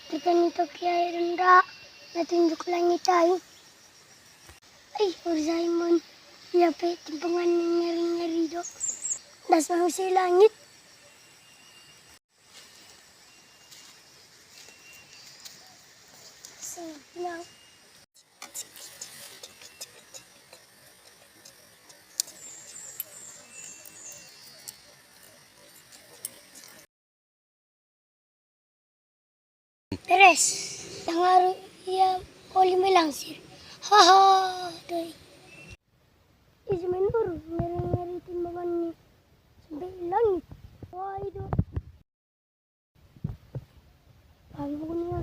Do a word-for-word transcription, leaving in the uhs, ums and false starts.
Teka nito kaya irenda natunjuk langit ai. Ai, Ur Simon, iya pe timbangan ngeri-ngeri do. Das mau si langit. Sinyal. Peres, tangaru ia oli melangsir. Haha, doi. Isi menur, ngeri-ngeri timbangan ni. Sampai langit. Wah, itu. Bangun ya.